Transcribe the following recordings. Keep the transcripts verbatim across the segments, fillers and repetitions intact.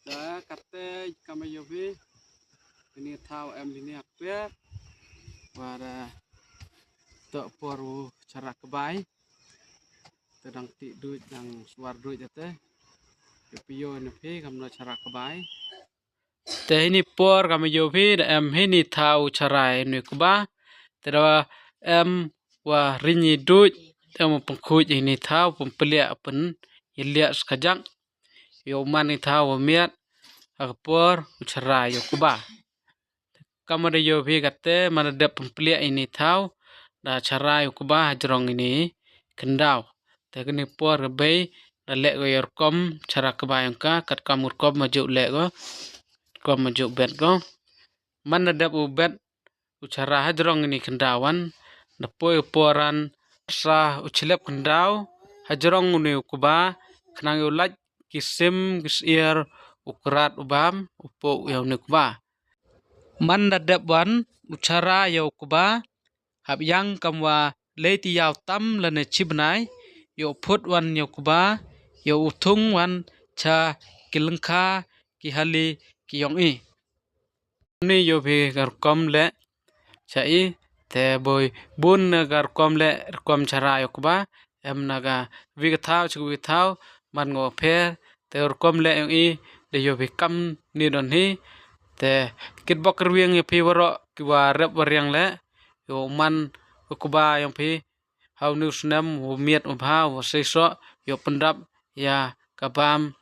Te katte kam yoh phi, ini thaw em ini akper. Wa da toh por u chara kbai. Te dang ti duit, dang swar duit ate. Yoh phi yoh ini phi kam no chara kbai. Te ini por kam yoh phi da em ini thaw chara ini kba. Te da em wa rini duit, te em pengkhuid ini thaw, pempelia pen, iliak sekajak. Yoh man ini thaw wa miat, ha ka por u chara yoh kba. Kam da yoh phi katte, man da dep pempelia ini thaw, da chara yoh kba hajrong ini kyndaw. Te kani por ka bei, da leh ko yoh rukom chara kba yong ka, kat kam rukom ma juk leh ko, rukom ma juk bet ko. Man da dep u bet, u chara hajrong ini kyndaw wan, da poi u poran, sa u chlep kyndaw, hajrong uni u kba, khnang yoh lait ki sim, ki sier, u krat, u bam, u poh yoh uni u kba. Man da dep wan, u chara yoh u kba, hap yang kam wa lei ti yaw tam lane chi bnai, yoh phut wan yoh u kba, yoh u thung wan cha ki lyngkha, ki hali, ki yong i. Ni yoh phi ka rukom leh cha i, te boi bun na ka rukom leh, rukom chara yoh kba, em na ka wi ka thaw, chi wi ka thaw, man ngo pher, te rukom leh yong i, da yoh phi kam ni don hi, te kitbok kyrwiang yoh phi waroh, ki wa rep wa riang leh, yoh man u kba yong phi, ha uni u snem, u miat u bha, u seisoh, yoh pyndap, ya ka bam,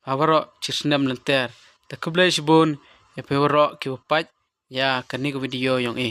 ha waroh chi snem lynter. Te khublei chibun, ya phi waroh ki wa pait, ya kani ka video yong i.